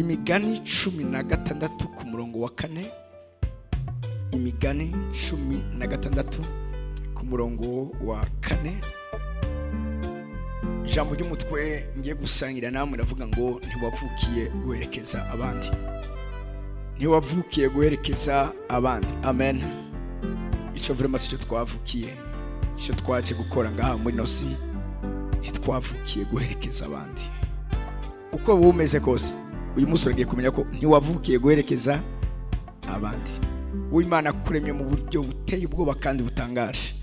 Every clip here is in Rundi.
Imigani 16 ku murongo wa 4. Imigani 16 ku murongo wa 4. Ijambo ry'umutwe ngiye gusangira namwe ravuga ngo ntiwavukiye guherekeza abandi. Ntiwavukiye guherekeza abandi. Amen. Ico vraiment cyo twavukiye, cyo twaje gukora ngaha muri nosi, ntitwavukiye guherekeza abandi. Uko wumeze kose, uyu munsi uragiye kumenya ko ntiwavukiye guherekeza abandi. Uwimana kuremye mu buryo buteye ubwoba kandi butangaje,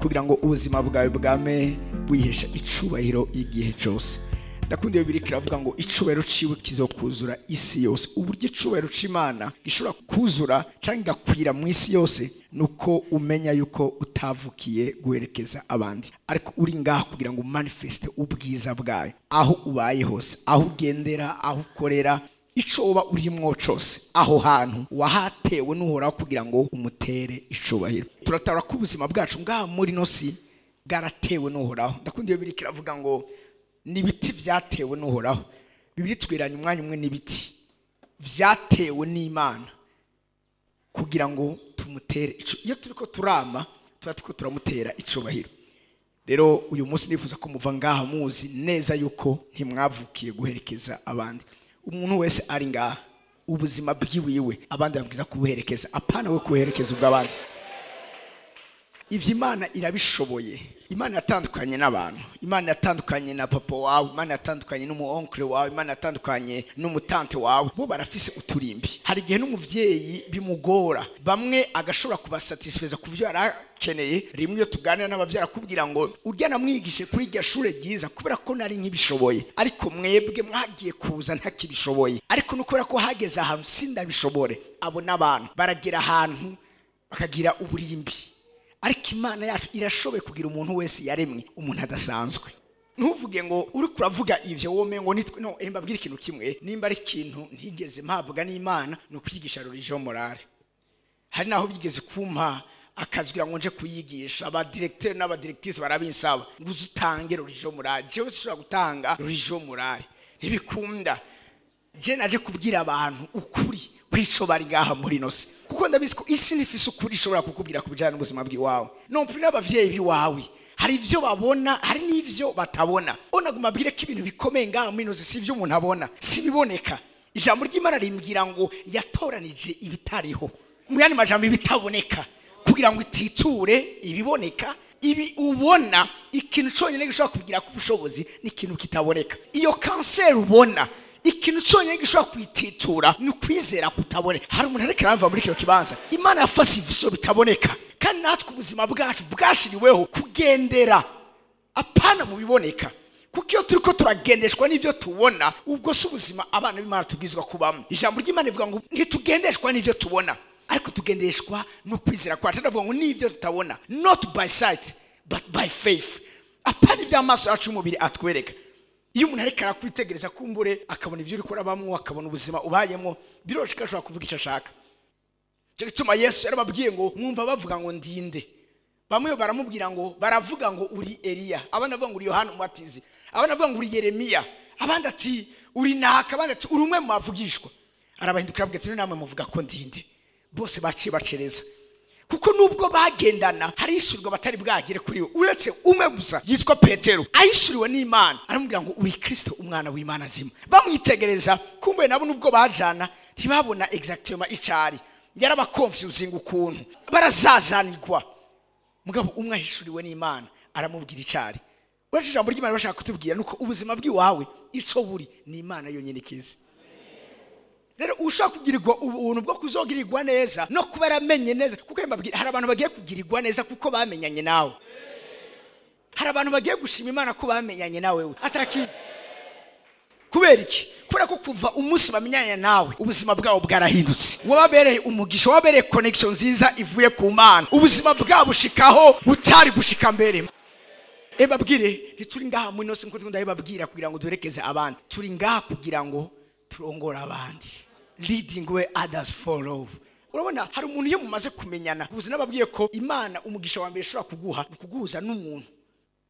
kugira ngo ubuzima bwawe bwame bwihesha icubahiro igihe cyose. Ndakunda iyo Bibiliya iravuga ngo icubahiro ciwe kizokuzura isi yose. Uburyo icubahiro c'Imana gishobora kuzura canke gakwira mu isi yose nuko umenya yuko utavukiye guherekeza abandi, ariko uri ngaha kugira ngo manifeste ubwiza bwayo aho ubaye hose, aho ugendera, aho ukorera, ico uba urimwo cose, aho hantu wahatewe n'Uhoraho kugira ngo umutere icubahiro. Turatara ko ubuzima bwacu ngaha muri nosi bwaratewe n'Uhoraho. Ndakunda iyo Bibiliya iravuga ngo nibiti vyatewe n'Uhoraho. Bibiliya itwiranye umwanya umwe n'ibiti vyatewe n'Imana kugira ngo tumutere. Iyo turiko turama tuba turiko turamutera icubahiro. Rero uyu munsi nifuza ko muva ngaha muzi neza yuko ntimwavukiye guherekeza abandi. Umuntu wese ari ngaha ubuzima bwiwiwe abandi babwiza kubuherekeza, apana we kuherekeza ubw'abandi. Ivyo Imana irabishoboye. Imana yatandukanye n'abantu, Imana yatandukanye na papa wawe, Imana yatandukanye n'umu oncle wawe, Imana yatandukanye n'umutante wawe. Bo barafise uturimbi. Hari igihe n'umuvyeyi bimugora, bamwe agashobora kubasatisfeza kuvyo yarakeneye. Rimwe iyo tuganira n'abavyeyi arakubwira ngo urya namwigishe kuri irya shure ryiza kubera ko nari nkibishoboye, ariko mwebwe mwagiye kuza ntakibishoboye, ariko nukubera ko hageze ahantu sindabishobore. Abo n'abantu baragera ahantu bakagira uburimbi. Ariko Imana yacu irashoboye kugira umuntu wese yaremwe umuntu adasanzwe. Ntuvuge ngo uri kuravuga ivyo wome ngo nitwe no. Mbabwira ikintu kimwe, nimba ari ikintu ntigeze mpabwa n'Imana ni ukwigisha religion morale. Hari naho bigeze kumpa akazwira ngo nje kuyigisha, aba directeur n'aba directrice barabinsaba ngo uzutange religion morale. Jewe sinshobora gutanga religion morale, ntibikunda. Je naje kubwira abantu ukuri kwico bari ngaha muri nose, kuko ndabizi ko isi nifise ukuri ishobora kukubwira kubijana n'ubuzima bw'iwawe. Non plus n'abavyeyi biwawe hari ivyo babona, hari n'ivyo batabona. Onaguma abwire ko ibintu bikomeye ngaha muri nose si ivyo umuntu abona, si biboneka. Ijambo ry'Imana rimbwira ngo yatoranije ibitariho, mu yandi majambo ibitaboneka, kugira ngo ititure ibiboneka. Ibi ubona, ikintu conyene gishobora kugira ku bushobozi ni ikintu kitaboneka. Iyo kanseri ubona, ikintu cyonyine gishobora kwititura ni ukwizera kutaboneka. Hari umuntu ariko aramva muri kino kibanza, Imana yafashe ivyo bitaboneka, kandi natwe ubuzima bwacu bwashiriweho kugendera apana mu biboneka. Kuko iyo turiko turagendeshwa n'ivyo tubona, ubwo si ubuzima abana b'Imana tubwizwa kubamo. Ijambo ry'Imana rivuga ngo ntitugendeshwa n'ivyo tubona, ariko tugendeshwa no kwizera kwacu. Ndavuga ngo n'ivyo tutabona, not by sight but by faith. Apana ivy'amaso yacu y'umubiri atwereka. Iyo umuntu ariko arakwitegereza kumbure akabona ivyo uriko urabamwo, akabona ubuzima ubayemwo, biroroshye ashobora kuvuga ico ashaka. Cyo gituma Yesu yarababwiye ngo mwumva bavuga ngo ndinde. Bamwe baramubwira ngo baravuga ngo uri Eliya, abandi bavuga ngo uri Yohana Umubatizi, abandi bavuga ngo uri Yeremiya, abandi ati uri naka, abandi ati uri umwe mu bavugishwa. Arabahindukira ababwira ati namwe muvuga ko ndinde. Bose baciye bacereza, kuko nubwo bagendana hari ishyurwa batari bwagere kuri we, uretse umwe gusa yitwa Petero ayishuriwe n'Imana, aramubwira ngo uri Kristo umwana w'Imana nzima. Bamwitegereza kumbe nabo nubwo bajana ntibabona exactement icari, yarabaconfusing ukuntu barazazanirwa. Mugabo umwe ahishuriwe n'Imana aramubwira icari. Uretse ijambo ry'Imana bashaka kutubwira nuko ubuzima bw'iwawe ico buri ni Imana yonyine ikizi. Rero ushaka kugirirwa ubuntu bwo kuzogirirwa neza no kuba yaramenye neza, kuko mbabwira hari abantu bagiye kugirirwa neza kuko bamenyanye nawe. Hari abantu bagiye gushima Imana ko bamenyanye nawe we atakindi. Kubera iki? Kubera ko kuva umunsi bamenyanye nawe ubuzima bwabo bwarahindutse. Wababereye umugisha, wababereye connection nziza ivuye ku Mana, ubuzima bwabo bushikaho butari gushika mbere. Ebabwire ntituri ngaha muri nose nkuko ndabibabwira kugira ngo duherekeze abandi, turi ngaha kugira ngo turongore abandi. Leading where others follow. Urabona hari umuntu iyo mumaze kumenyana, ubuze nababwiye ko Imana umugisha wa mbere ishobora kuguha ukuguhuza n'umuntu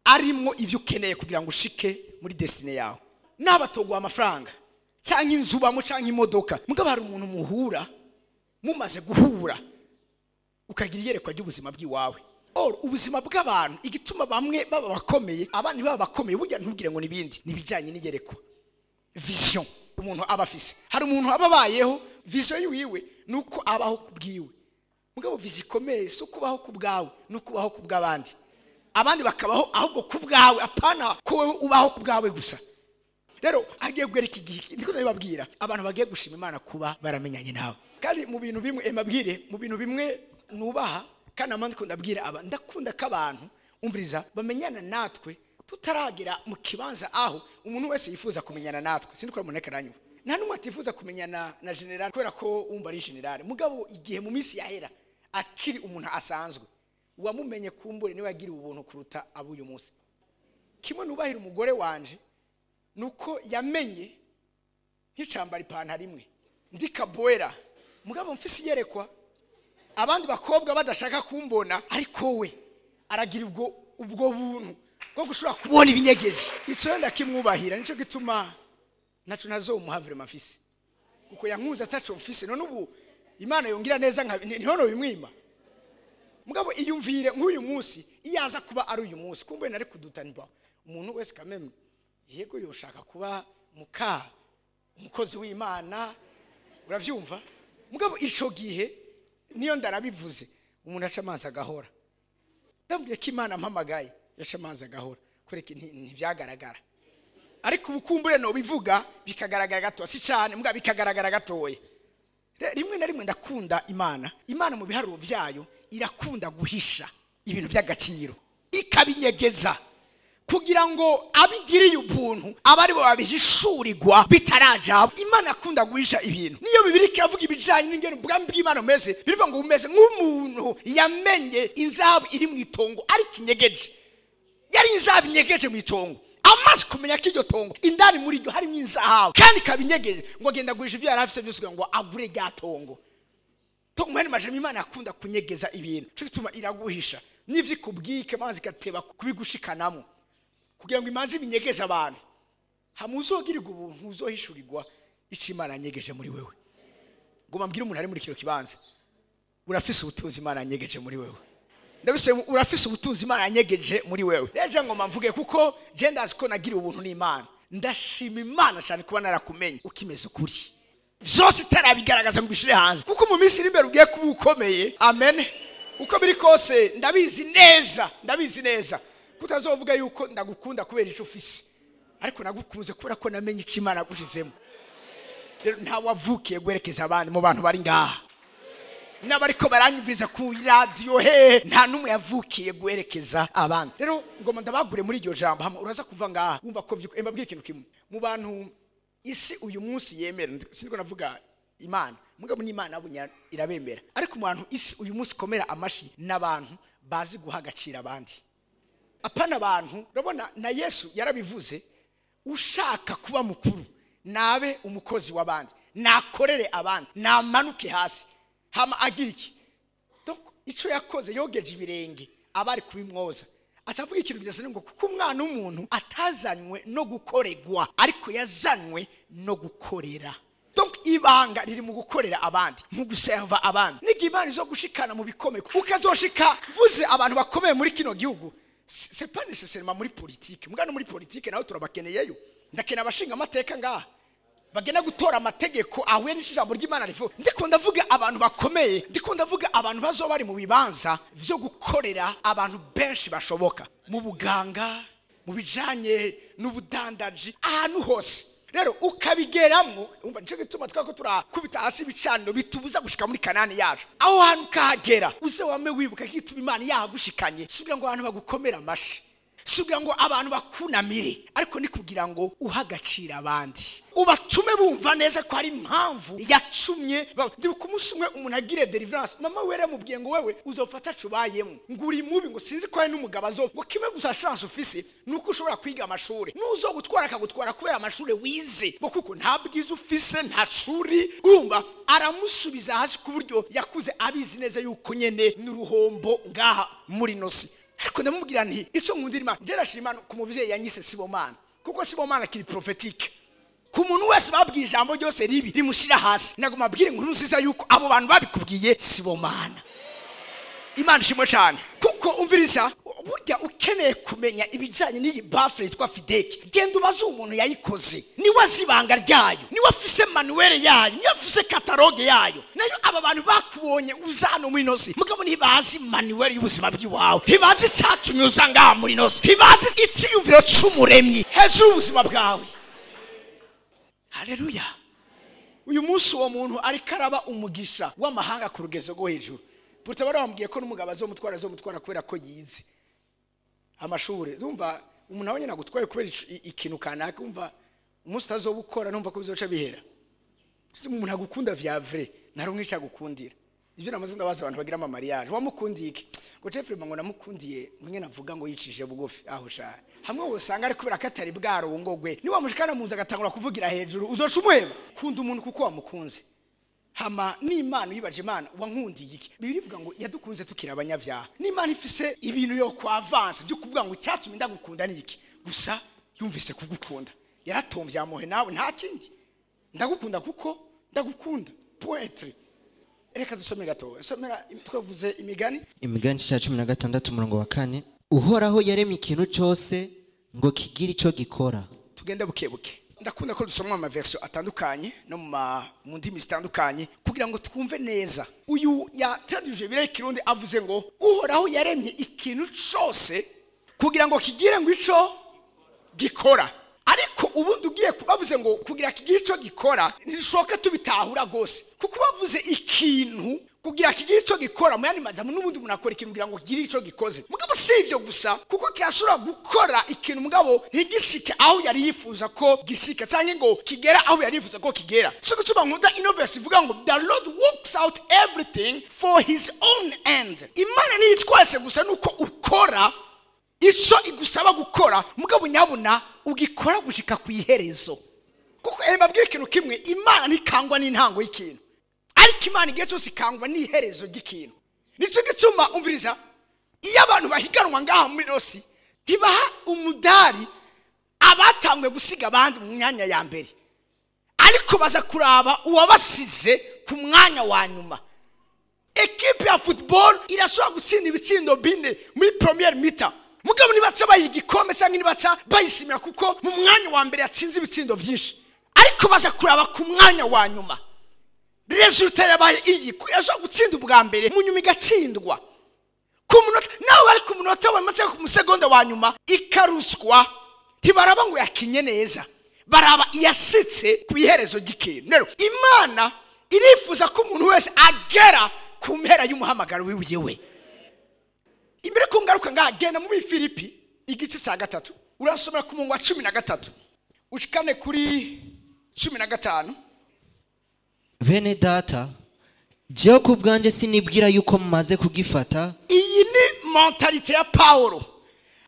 arimo ivyo ukeneye kugira ngo ushike muri destiny yawe. N'abatoguha amafaranga, Canke inzu ubamo canke imodoka. Mugabo hari umuntu muhura mumaze guhura ukagira iyerekwa ry'ubuzima bw'iwawe. Or ubuzima bw'abantu igituma bamwe baba bakomeye abandi baba bakomeye burya ntubwire ngo nibindi nibijanye n'iyerekwa. Vision umuntu aba afise. Hari umuntu aba abayeho vision yiwe nuko abaho kubwiwe. Mugabo vision ikomeye so kubaho kubwawe no kubaho kubw'abandi. Abandi bakabaho ahubwo kubwawe apana ko wewe ubaho kubwawe gusa. Rero agiye gwereka igihe ndiko ndababwira abantu bagiye gushima Imana kuba baramenyanye nawe. Kandi mu bintu bimwe emabwire mu bintu bimwe nubaha kandi amandi ko ndabwira aba ndakunda kabantu umviriza bamenyana natwe tutaragera mu kibanza aho umuntu wese yifuza kumenyana natwe. Sindiko muneka ranyuva. Nta numwe atifuza kumenyana na general kubera ko umva ari general. Mugabo igihe mu minsi yahera akiri umuntu asanzwe wamumenye kumbure niwe yagira ubuntu kuruta abuyu munsi. Kimwe nubahira umugore wanje nuko yamenye nk'icambara ipantaro imwe ndikaboera mugabo mfise iyerekwa abandi bakobwa badashaka kumbona ariko we aragira ubwo buntu bwo gushobora kubona ibinyegeje. Ico ndakimwubahira nico gituma naco nazomuhavire mafise kuko yankuza ataco mfise. None ubu Imana yongira neza nka ntihono bimwima. Mugabo iyumvire nk'uyu munsi iyaza kuba ari uyu munsi kumbe nari kudutanirwa umuntu wese kameme yego yoshaka kuba muka umukozi w'Imana uravyumva. Mugabo ico gihe niyo ndarabivuze umuntu aca amazi agahora. Ndabwiye ko Imana mpamagaye yaca amazi agahora kureka ntivyagaragara. Ariko ubukumbure no bivuga bikagaragara gato si cyane mugabo bikagaragara gatoye. Rimwe na rimwe ndakunda Imana. Imana mu biharuro vyayo irakunda guhisha ibintu by'agaciro ikabinyegeza kugira ngo abigiriye ubuntu abari bo babihishurirwa bitaraja. Imana akunda guhisha ibintu. Niyo Bibiliya iravuga ibijanye n'ingene ubwami bw'Imana umeze bivuga ngo umeze nk'umuntu yamenye inzahabu iri mu itongo ariko inyegeje. Yari inzahabu inyegeje mu itongo amaze kumenya ko iryo tongo indani muri ryo harimo inzahabu kandi kabinyegeje ngo agenda guhisha ivyo yari afise byose kugira ngo agure rya tongo. Mwene majambo Imana akunda kunyegeza ibintu cyo gituma iraguhisha n'ivyo ikubwike mazi ikateba kubigushikanamo kugira ngo imanzi binyegeze abantu. Hamuzogirirwa ubuntu uzohishurirwa ico Imana yanyegeje muri wewe. Ngoma mbwira umuntu ari muri kino kibanza urafise ubutunzi Imana yanyegeje muri wewe. Ndabise urafise ubutunzi Imana yanyegeje muri wewe. Rero ngoma mvuge kuko je ndazi ko nagira ubuntu n'Imana. Ndashima Imana cyane kuba narakumenye ukimeze ukuri. Vyose itarabigaragaza ngo bishire hanze kuko mu minsi iri imbere ugiye kuba ukomeye. Amen. Uko biri kose ndabizi neza, ndabizi neza kutazovuga yuko ndagukunda kubera ico ufise ariko nagukunze kubera ko namenye ico Imana yagushizemo. Rero nta wavukiye gwerekeza abandi mu bantu bari ngaha n'abariko baranyumviza ku radio he nta numwe yavukiye gwerekeza abandi. Rero ngoma ndabagure muri iryo jambo hamwe uraza kuva ngaha wumva ko mbabwira ikintu kimwe mu bantu isi uyu munsi yemera. Siniko navuga Imana mugabo ni Imana abunya irabemera ariko mu bantu isi uyu munsi komera amashi n'abantu bazi guha agaciro abandi. Apana abantu urabona na Yesu yarabivuze ushaka kuba mukuru nabe umukozi w'abandi nakorere abandi namanuke hasi hama agira iki. Donc ico yakoze yogeje ibirenge abari kubimwoza asavuga ikintu kidasane ngo kuko umwana w'umuntu atazanywe no gukoregwa ariko yazanywe no gukorera. Donc ibanga riri mu gukorera abandi mu guserva abandi. Nigi Imana izo gushikana mu bikomeye ukazoshika mvuze abantu bakomeye muri kino gihugu c'est pas nécessairement muri politique. Mugano muri politique naho turabakeneyeyo. Ndakena abashinga amateka ngaha bagena gutora amategeko ahuye n'ijambo ry'Imana rivuga. Ndiko ndavuga abantu bakomeye, ndiko ndavuga abantu bazoba bari mu bibanza vyo gukorera abantu benshi bashoboka mu buganga, mu bijanye n'ubudandaji, ahantu hose. Rero ukabigeramwo umva nico gituma twako turakubita hasi ibicaniro bitubuza gushika muri Kanani yacu. Aho hantu ukahagera uze wame wibuka kituma Imana yagushikanye si kugira ngo abantu bagukomera amashi, si kugira ngo abantu bakunamire, ariko ni kugira ngo uhagacira abandi ubatume bumva neza ko hari impamvu yatumye. Ndibuka umunsi umwe umuntu agire deliverance mama wera mubwiye ngo wewe uzofata cubayemo ngo uri mubi ngo sinzi ko hari n'umugabo azo ngo kimwe gusa chance ufise nuko ushobora kwiga amashuri nuzo gutwara akagutwara kubera amashuri wize ngo kuko nta bwiza ufise nta shuri. Urumva aramusubiza hasi ku buryo yakuze abizi neza yuko nyene n'uruhombo ngaha muri nosi. Ariko ndamubwira nti ico nkundira Imana ngerashima Imana ku muvyeyi yanyise Sibomana kuko Sibomana kiri prophétique. Ku muntu wese babwiye ijambo ryose ribi rimushira hasi, nagoma abwire inkuru nziza yuko abo bantu babikubwiye sibo Mana. Imana ishimwe cyane. Kuko umviriza, burya ukeneye kumenya ibijyanye n'iyi baffle yitwa FIDEC, genda ubaze umuntu yayikoze, niwe azi ibanga ryayo, niwe afise manuel yayo, niwe afise catalogue yayo. Nayo aba bantu bakubonye uza hano muri ino si, mugabo ntibazi manuel y'ubuzima bw'iwawe, ntibazi icyatumye uza ngaha muri ino si, ntibazi icyiyumviro c'umuremyi hejuru y'ubuzima bwawe. Haleluya. Uyu munsi uwo muntu ariko araba umugisha w'amahanga ku rugezo rwo hejuru. Buta bamubwiye ko n'umugabo azomutwara kubera ko yize amashure. Ndumva umuntu abonye nagutwaye kubera ikintu kanaka, umva umunsi utazobukora numva ko bizoca bihera. Umuntu agukunda vya vrai, ntarumwe icagukundira. Ivyo namaze ndabaza abantu bagira ama mariage, wamukundiye iki? Ngo Jeffrey ngo namukundiye mwe navuga ngo yicishije bugufi. Aho sha hamwe wosanga ari kubera katari bwarongogwe, ni wamushikana munzu agatangura kuvugira hejuru, uzoca umuheba. Kunda umuntu kuko wamukunze. Hama n'Imana uyibaje Imana wankundiye iki? Bibiliya ivuga ngo yadukunze tukiri abanyabyaha. N'Imana ifise ibintu yo kwa avance byo kuvuga ngo icyatumye ndagukunda ni iki? Gusa yumvise kugukunda, yaratomvye amuhe nawe nta kindi. Ndagukunda kuko ndagukunda. Poetre. Reka dusome gato. Somera twavuze imigani. Imigani cya 16 umurongo wa 4. Uhoraho yaremye ikintu cyose ngo kigire ico gikora. Tugende buke buke. Ndakunda ko dusoma ama version atandukanye no mu ndimi zitandukanye kugira ngo twumve neza. Uyu ya traduije bire Kirundi avuze ngo Uhoraho yaremye ikintu cyose kugira ngo kigire ngo ico gikora. Ariko ubundi ugiye kubavuze ngo kugira kigire ico gikora ntishoka tubitahura gose, kuko bavuze ikintu kugira kigire ico gikora mu yandi majambo n'ubundi umuntu akora ikintu kugira ngo kigire ico gikoze. Mugabo si ivyo gusa, kuko kirashobora gukora ikintu mugabo ntigishike aho yari yifuza ko gishika, canke ngo kigera aho yari yifuza ko kigera. So gutuma nkunda ino verse ivuga ngo the Lord works out everything for his own end. Imana ntiyitwase gusa nuko ukora ico igusaba gukora, mugabo nyabuna ugikora gushika ku iherezo. Kuko mbabwira ikintu kimwe, Imana ntikangwa n'intango y'ikintu, ariko Imana igihe cyose ikangwa n'iherezo ry'ikintu. Nico gituma umviriza, iyo abantu bahiganwa ngaha muri rosi ntibaha umudari abatangwe gusiga abandi mu myanya ya mbere, ariko baza kuraba uwabasize ku mwanya wa nyuma. Ekipe ya football irashobora gutsinda ibitsindo bine muri première mi-temps, mugabo nibaca bayigikombe cyangwa nibaca bayishimira kuko mu mwanya wa mbere yatsinze ibitsindo vyinshi, ariko baza kuraba ku mwanya wa nyuma. Resultat yabaye iyi, irashobora gutsinda ubwa mbere mu nyuma igatsindwa ku munota, nawe bari ku munota wa nyuma ku musegonda wa nyuma ikaruswa. Ntibaraba ngo yakinye neza, baraba iyasitse ku iherezo ry'ikintu. Rero Imana irifuza ko umuntu wese agera ku mpera y'umuhamagaro wiwe. Imbere ko ngaruka ngaha, genda muri Filipi igice cya 3, urasomera ku murongo wa 13 ushikane kuri 15. Bene data, jewe ku bwanje sinibwira yuko mumaze kugifata. Iyi ni mentalite ya Paulo.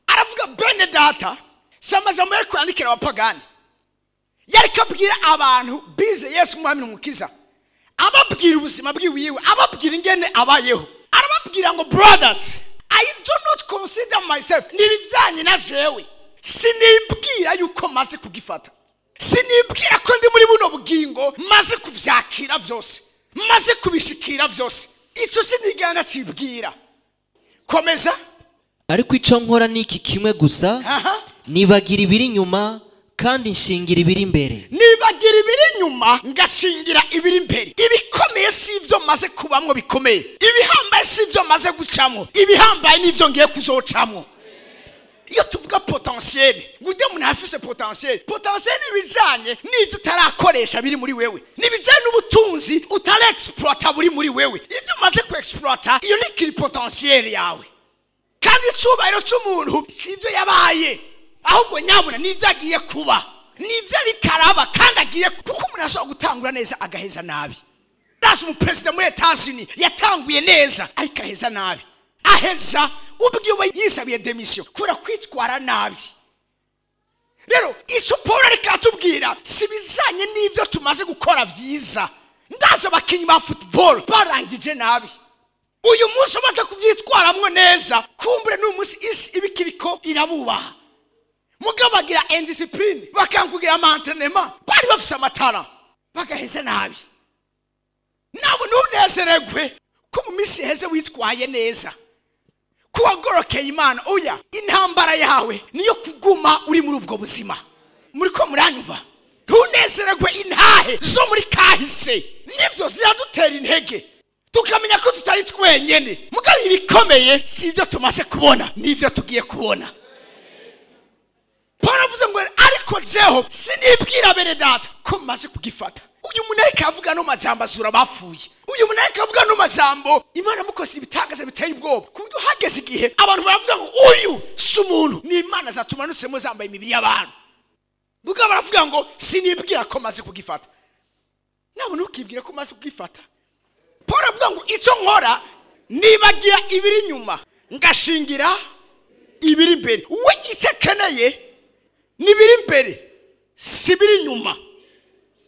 Aravuga bene data, si amajambo yari kwandikira abapagani, yari kabwira abantu bize Yesu umwami n'umukiza, ababwira ubuzima bwiwiwe, ababwira ingene abayeho. Arababwira ngo brothers, I do not consider myself, nibijyanye na jewe, sinibwira yuko maze kugifata, sinibwira ko ndi muri buno bugingo maze kuvyakira vyose, maze kubishikira vyose. Ico sinigana cibwira. Komeza. Ariko ico nkora niki kimwe gusa, nibagira ibiri nyuma kandi nshingira ibiri imbere. Nibagira ibiri nyuma ngashingira ibiri imbere. Ibikomeye si ivyo maze kubamwo bikomeye, ibihambaye si ivyo maze gucamwo, ibihambaye nivyo ngiye kuzocamwo. Iyo tuvuga potentiel, nguryo umuntu afise potentiel. Potentiel nibijanye n'ivyo utarakoresha biri muri wewe, nibijanye n'ubutunzi utarexploita buri muri wewe. Ivyo umaze kuexploita iyo ni kiri potentiel yawe. Kandi icubahiro c'umuntu sivyo yabaye, ahubwo nyabuna nivyo agiye kuba, nivyo arikaraba kandi agiye, kuko umuntu ashobora gutangura neza agaheza nabi. Ndazi umuperezida muri Etats-Unis yatanguye neza ariko aheza nabi, aheza ubwiwe yisabiye demission kubera kwitwara nabi. Rero ico Paul ariko atubwira si bijanye n'ivyo tumaze gukora vyiza. Ndazi abakinyi ba football barangije nabi, uyu munsi bamaze kuvyitwaramwo neza, kumbure n'uyu munsi isi ibikiriko irabubaha. Mugabo bagira indiscipline, bakankugira ama entraînement, bari bafise amatara bagaheze nabi. Nawe ntunezeregwe ko mu minsi iheze witwaye neza, ko wagorokeye Imana. Oya, intambara yawe niyo kuguma uri muri ubwo buzima. Muri ko muranyumva? Ntunezeregwe intahe zo muri kahise, nivyo ziradutera intege tukamenya ko tutari twenyene. Mugabo ibikomeye si ibyo tumaze kubona, nivyo tugiye kubona. Paul avuze ngo ariko jeho sinibwira bene data ko maze kugifata. Uyu muntu ariko avuga no majambo azura bapfuye. Uyu muntu ariko avuga no majambo Imana mukoze ibitangaza biteye ubwoba, ku buryo hageze igihe abantu baravuga ngo uyu si umuntu, ni Imana zatumanutse zambaye imibiri y'abantu. Mugabo baravuga ngo sinibwira ko maze kugifata. Nawe ntukibwire ko maze kugifata. Paul avuga ngo icyo nkora nibagira ibiri inyuma ngashingira ibiri imbere. We icyo akeneye nibiri imbere si biri inyuma.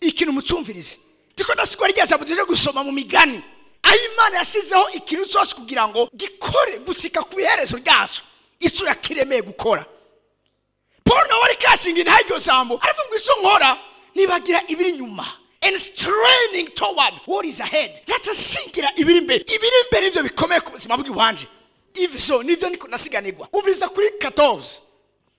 Ikintu mucumvirize, ndiko ndasigwa rya jambo tuje gusoma mu migani, aho Imana yashizeho ikintu cyose kugira ngo gikore gusika ku iherezo ryazo icyo yakiremeye gukora. Paul nawe ariko ashinga intahe iryo jambo, aravuga ngo icyo nkora nibagira ibiri inyuma and straining toward what is ahead. Ndetse ashingira ibiri imbere. Ibiri imbere ivyo bikomeye ku buzima bw'iwanje, ivyo nivyo niko nasiganirwa. Umviriza kuri 14.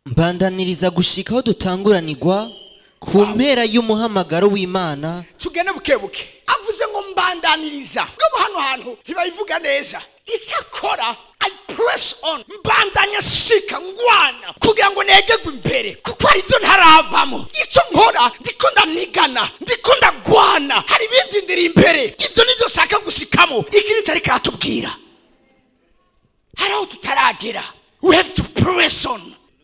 Mbandaniriza gushika aho dutanguranirwa ku mpera y'umuhamagaro w'Imana. Tugende buke buke. Avuze ngo mbandaniriza. Bwo hano hantu ntibayivuga neza. Icyakora I press on, mbandanya shika ngwana kugira ngo negegwe imbere, kuko hari ibyo ntarabamo. Icyo nkora ndiko ndanigana, ndiko ndagwana, hari ibindi ndiri imbere, ibyo nivyo nshaka gushikamo. Iki nico ariko aratubwira, hari aho tutaragera. We have to press on.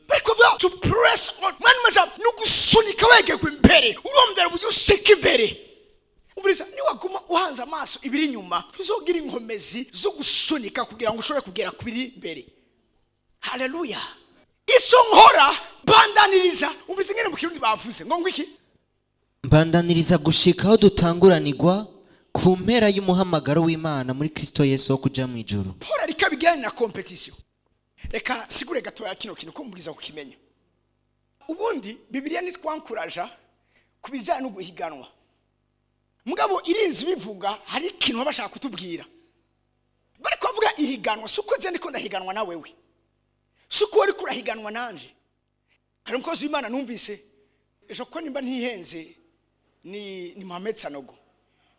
Bariko bavuga to press on, mwana maja nugusunika wegegwe imbere, urondera uburyo usika imbere. Umviriza, niwaguma uhanze amaso ibiri inyuma tuzogira inkomezi zo gusunika kugira ngo ushobore kugera ku biri imbere. Haleluya. Icyo nkora mbandaniriza. Umviriza ingene mu Kirundi bavuze ngo ngwiki? Mbandaniriza gushika aho dutanguranirwa ku mpera y'umuhamagaro w'Imana muri Kristo Yesu wo kuja mu ijuru. Paul ariko abigirana na competition. Reka sigure gatoya kino kintu ko mubwiza kukimenya. Ubundi Bibiliya nitwankuraja kubijyana no guhiganwa. Mugabo irinzi bivuga hari ikintu bashaka kutubwira. Bariko bavuga ihiganwa, suko je ndiko ndahiganwa na wewe, suko uri kurahiganwa nanje. Hari umukozi w'Imana numvise ejo ko nimba ntihenze ni Mohamed Sanogo.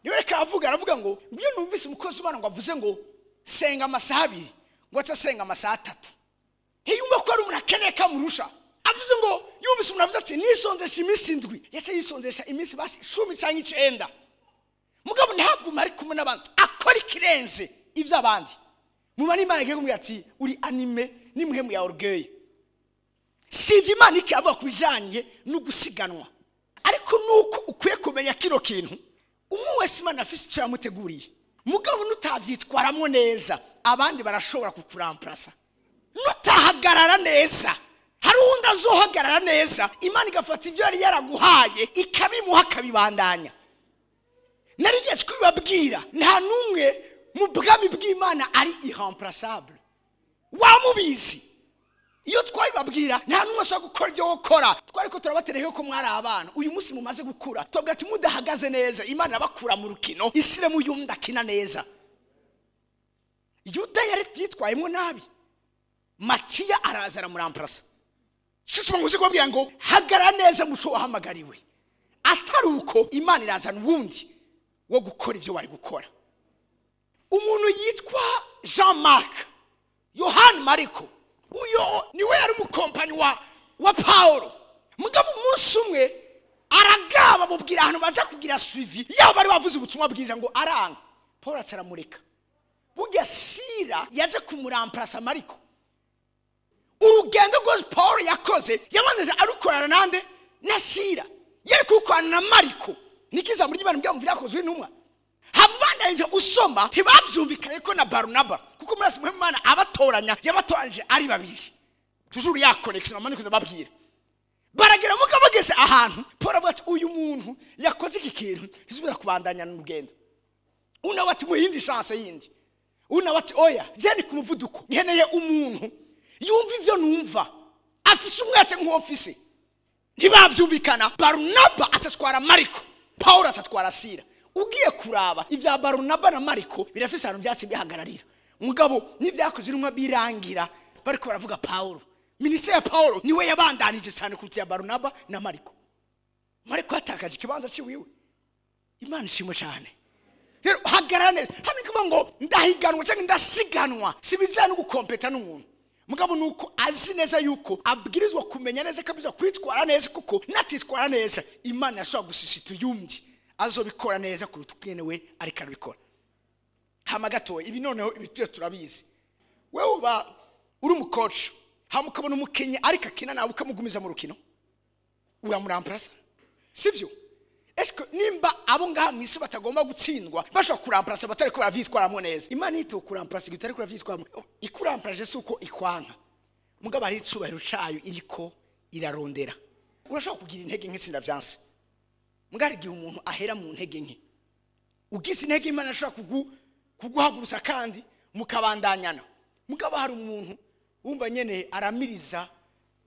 Niwe reka avuga, aravuga ngo iyo numvise umukozi w'Imana ngo avuze ngo senga amasaha abiri, ngo aca senga amasaha atatu, ntiyumva ko ari umuntu akeneye kamurusha. Avuze ngo yumvise umuntu avuze ati nisonzesha iminsi 7, yaca yisonzesha iminsi basi 10 cyangwa 9. Mugabo ntaguma ari kumwe n'abandi, akora ikirenze ivyo abandi. Muma n'Imana igiye kumubwira ati uri anime n'imuhemu ya orgueil. Si ivyo Imana ikavuga ku bijanye no gusiganwa, ariko nuko ukwiye kumenya kino kintu, umwe wese Imana afise icyo yamuteguriye. Mugabo nutavyitwaramwo neza, abandi barashobora kukuramplasa. Nutahagarara neza, hari uwundi azohagarara neza, Imana igafata ivyo yari yaraguhaye ikabimuha akabibandanya. Narigeze kubibabwira, nta n'umwe mu bwami bw'Imana ari irremplaçable. Wamubizi iyo twabibabwira, nta n'umwe ashobora gukora ibyo wokora. Twariko turabatereka ko mwari abana, uyu munsi mumaze gukura, tubabwira ati mudahagaze neza, Imana irabakura mu rukino isiremo uyundi akina neza. Yuda yari yitwayemo nabi, Matiya araza aramuramplasa. Shisho nguze kubabwira ngo hagarara neza muco wahamagariwe, atari uko Imana irazana uwundi wo gukora ivyo wari gukora. Umuntu yitwa Jean Marc, Yohani Mariko, uyo niwe yari umukompanyi wa Paulo. Mugabo umunsi umwe aragaba mubwira ahantu baza kugira suivi, yaba bari bavuze ubutumwa bwiza ngo aranga. Paul acaramureka. Burya Sira yaje kumuramplasa Mariko. Urugendo rwose Paul yakoze yabanze arukorana nande na Sira, yari kukorana na Mariko. Nikiza muri Imana mbya mvira yakozwe intumwa. Hamubandanyije usoma ntibavyumvikanye ko na Barnaba, kuko muri asimwe Imana abatoranya yabatoranyije ari babiri. Toujours ya connection amani kuzababwira. Baragera mugabo bageze ahantu Paul avuga ati uyu muntu yakoze iki kintu ntizubira kubandanya n'urugendo. Una wati muhindi chance yindi. Una wati oya je ni ku muvuduko nkeneye umuntu yumva ivyo numva Afise umwete nk'uwo mfise. Ntibavyumvikana. Barunaba atatwara Mariko, Paulo atatwara Sira. Ugiye kuraba ivya Barunaba na Mariko birafise ahantu byatsi bihagararira. Mugabo n'ivyakoze intumwa birangira bariko baravuga Paulo. Ministère ya Paulo niwe yabandanije cyane kuruta ya Barunaba na Mariko. Mariko atakaje ikibanza ciwiwe. Imana ishimwe cyane. Rero hagarara neza. Hano kuvuga ngo ndahiganwa cyangwa ndasiganwa si bijyanye no gukompeta n'umuntu. Mugabo nuko azi neza yuko abwirizwa kumenya neza kabisa kwitwara neza, kuko natitwara neza Imana yashobora gusisita uyundi azobikora neza kuruta uko we ariko arabikora. Hama gatoya ibi noneho ibi twese turabizi. Wewe uba uri umukoci hama ukabona umukinyi ariko akina nawe ukamugumiza mu rukino, uramuramplasa, sivyo? Eske nimba abo ngaha mwisi batagomba gutsindwa bashobora kuramplasa batariko baravyitwaramwo neza, Imana yiteho kuramplasa igihe utariko uravyitwaramwo. Ikuramplaje si uko ikwanka, mugabo hari icubahiro cayo iriko irarondera. Urashobora kugira intege nke sindavyanse, mugabo hari igihe umuntu ahera mu ntege nke. Ugize intege Imana ashobora kuguhagurusa kandi mukabandanyana. Mugabo hari umuntu wumva nyene aramiriza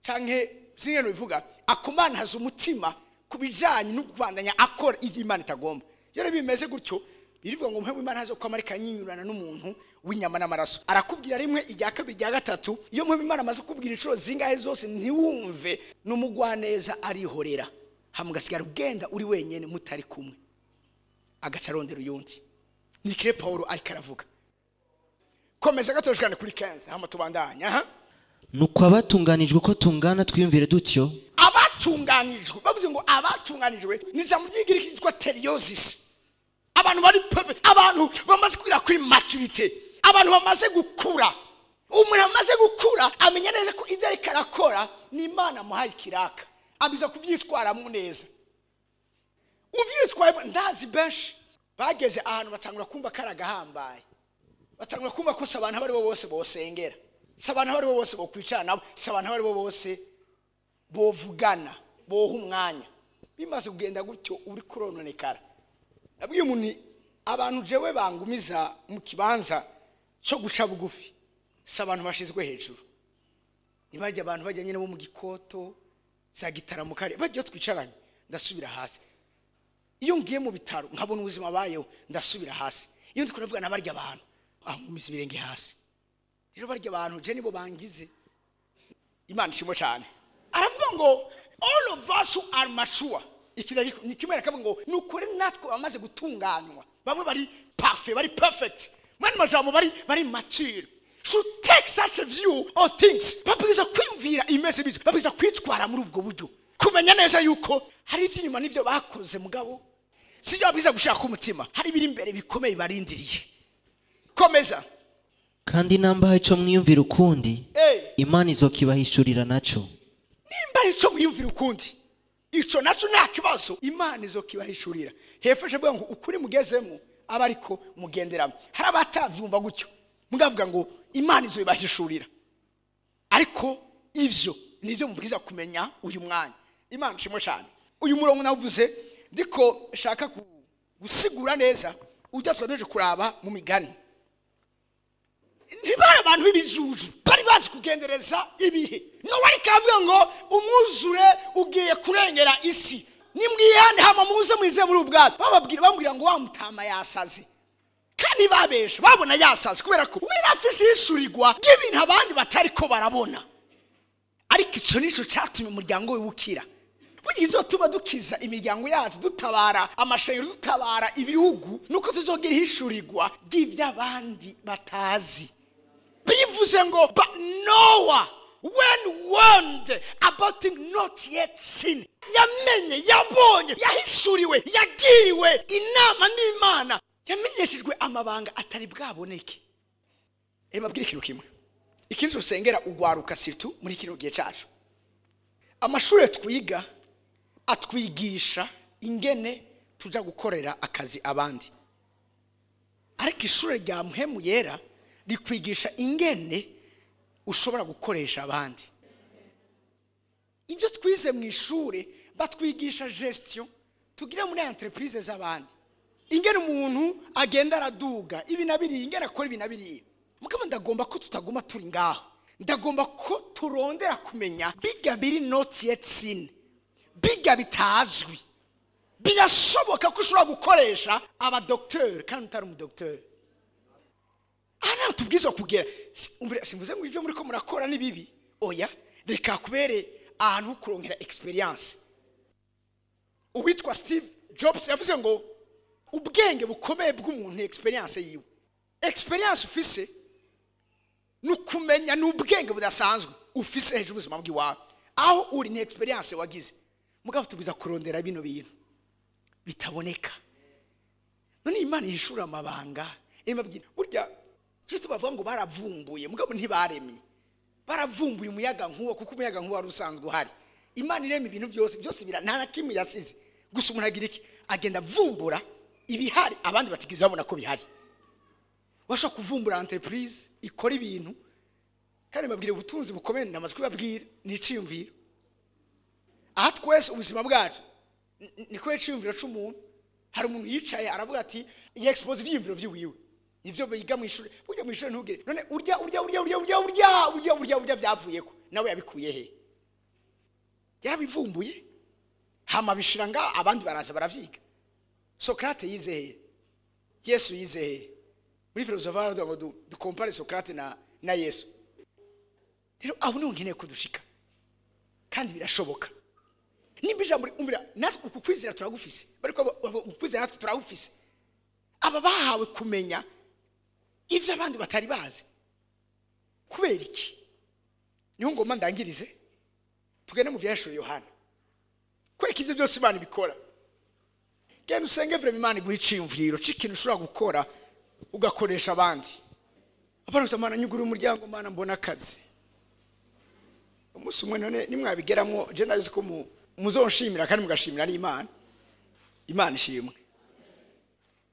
canke singene bivuga akomantaza umutima kubijanye no kubandanya akora ivyo Imana itagomba. Iyo bimeze gutyo birivuga ngo mpwe Imana hazo kwamarika nyinyurana n'umuntu w'inyama n'amaraso. Arakubwira rimwe, irya kabiri, irya gatatu. Iyo mpwe Imana amaze kubwira inshuro zingahe zose ntiwumve, n'umugwaneza arihorera, hama ugasigara ugenda uri wenyene mutari kumwe, agaca arondera uyundi. Ni kire Paulo ariko aravuga. Komeza gatoshikane kuri 15 hama tubandanya. Aha. Nuko abatunganijwe ko tungana twiyumvire dutyo. Abatunganijwe bavuze ngo abatunganijwe ni ijambo ry'igiriki ryitwa teliosis. Abantu bari perfect, abantu bamaze kugera kuri maturity, abantu bamaze gukura. Umuntu amaze gukura amenya neza ko ibyo ariko arakora ni Imana amuhaye ikiraka, abiza kuvyitwaramo neza. Uvyitwaye ndazi benshi bageze ahantu batangura kumva karagahambaye, batangura kumva ko se abantu abari bo bose bosengera, se abantu abari bo bose bokwicara nabo, se abantu abari bo bose bovugana, boha umwanya. Bimaze kugenda gutyo uri kurononekara. Nabwiye umuntu abantu jewe bangumiza mu kibanza cyo guca bugufi si abantu bashizwe hejuru. Nibajya abantu bajya nyine bo mu gikoto za gitaramo kare bajya twicaranye, ndasubira hasi. Iyo ngiye mu bitaro nkabona ubuzima bayeho ndasubira hasi. Iyo ndi kuvuga nabarya abantu angumiza ibirenge hasi. Rero barya abantu je nibo bangize. Imana ishimwe cyane. Aravuga ngo all of us who are mature. Ikirari ni kimwe akavuga ngo nukuri natwe bamaze gutunganywa. Bamwe bari parfait, bari perfect. Mwana majambo bari mature. Should take such a view of things. Babwiza kwiyumvira imeze bityo, babwiza kwitwara muri ubwo buryo. Kumenya neza yuko hari ivy'inyuma n'ivyo bakoze mugabo sibyo babwiza gushaka umutima, hari biri imbere bikomeye barindiriye. Komeza. Kandi namba ico mwiyumvira ukundi, Imana izokibahishurira naco. Nimba ico mwiyumvira ukundi, ico naco nta kibazo, Imana izokibahishurira. Hefashe bwa ngo ukuri mugezemo abariko mugenderamo. Hari abatavyumva gutyo, mugavuga ngo Imana izobibahishurira. Ariko ivyo nivyo mubwiza kumenya uyu mwanya. Imana ishimwe cyane. Uyu murongo navuze ndiko shaka gusigura neza ujya twadeje kuraba mu migani. Ntibari abantu b'ibijuju bari bazi kugendereza ibihe. No wari kavuga ngo umwuzure ugiye kurengera isi, nimwihane hama muze mwize muri ubwato. Bababwira bambwira ngo wa mutama yasaze, kandi babesha babona yasaze kubera ko we afise ishurirwa ry'ibintu abandi batariko barabona. Ariko ico nico catumye umuryango we wukira. Burya tuba dukiza imiryango yacu, dutabara amashanyarazi, dutabara ibihugu, nuko tuzogira ishurirwa ry'iby'abandi batazi. Bivuze ngo but Noah when warned about things not yet seen, yamenye, yabonye, yahishuriwe, yagiriwe inama n'Imana, yamenyeshejwe amabanga atari bwaboneke. Babwire ikintu kimwe, ikindi usengera ugwaruka sirtu muri kino gihe cyacu. Amashuri twiga atwigisha ingene tuja gukorera akazi abandi, ariko ishure rya Muhemu Yera rikwigisha ingene ushobora gukoresha abandi. Ibyo twize mu ishure batwigisha gestion tugira muri entreprise z'abandi, ingene umuntu agenda araduga ibi na biriya, ingene akora ibi na biriya. Mugabo ndagomba ko tutaguma turi ngaho. Ndagomba ko turondera kumenya biga biri not yet seen, biga bitazwi. Birashoboka ko ushobora gukoresha abadokiteri kandi utari umudokiteri. Aha tubwiza kugera, simvuze ngo ivyo muri ko murakora ni bibi, oya, reka kubere ahantu kurongera experience. Uwitwa Steve Jobs yavuze ngo ubwenge bukomeye bw'umuntu experience yiwe. Experience ufise nukumenya n'ubwenge budasanzwe ufise hejuru ubuzima bw'iwawe. Aho uri ni experience wagize. Mugabo tubwiza kurondera bino bintu bitaboneka. None Imana yishura amabanga, imabwira burya cyo tubavuga ngo baravumbuye, mugabo ntibaremye. Baravumbuye umuyaga nkuwa kuko umuyaga nkuwa wari usanzwe uhari. Imana irema ibintu byose, byose bira nta na kimwe yasize. Gusa umuntu agira iki? Agenda avumbura ibihari abandi batigeze babona ko bihari. Washobora kuvumbura entreprise ikora ibintu, kandi babwire ubutunzi bukomeye, namaze kubabwira ni iciyumviro. Aha twese ubuzima bwacu niko iciyumviro c'umuntu. Hari umuntu yicaye aravuga ati yexpose ivyiyumviro vyiwiwe, nivyo biga mu ishuri. Burya mu ishuri ntugire none urya urya urya urya urya urya urya urya urya vyavuyeko, nawe yabikuye he? Yarabivumbuye hama bishira nga abandi baraza baravyiga. Socrate yize he? Yesu yize he? Muri filosofa baravuga ngo dukompare Socrate na Yesu. Rero aho niho nkeneye kudushika, kandi birashoboka. Nimba ijambo umvira natwe uku kwizera turagufise, bariko ukwizera natwe turagufise. Aba bahawe kumenya ivyo abandi batari bazi. Kubera iki? Niho ngomba ndangirize, tugende mu vyahishuriwe Yohana. Kubera iki ivyo byose Imana ibikora? Genda usenge vrema Imana iguhe iciyumviro c'ikintu ushobora gukora ugakoresha abandi. Abaruza Mana nyugura umuryango, Mana mbona akazi. Umunsi umwe none nimwabigeramwo, je ndabizi ko muzonshimira kandi mugashimira n'Imana. Imana ishimwe.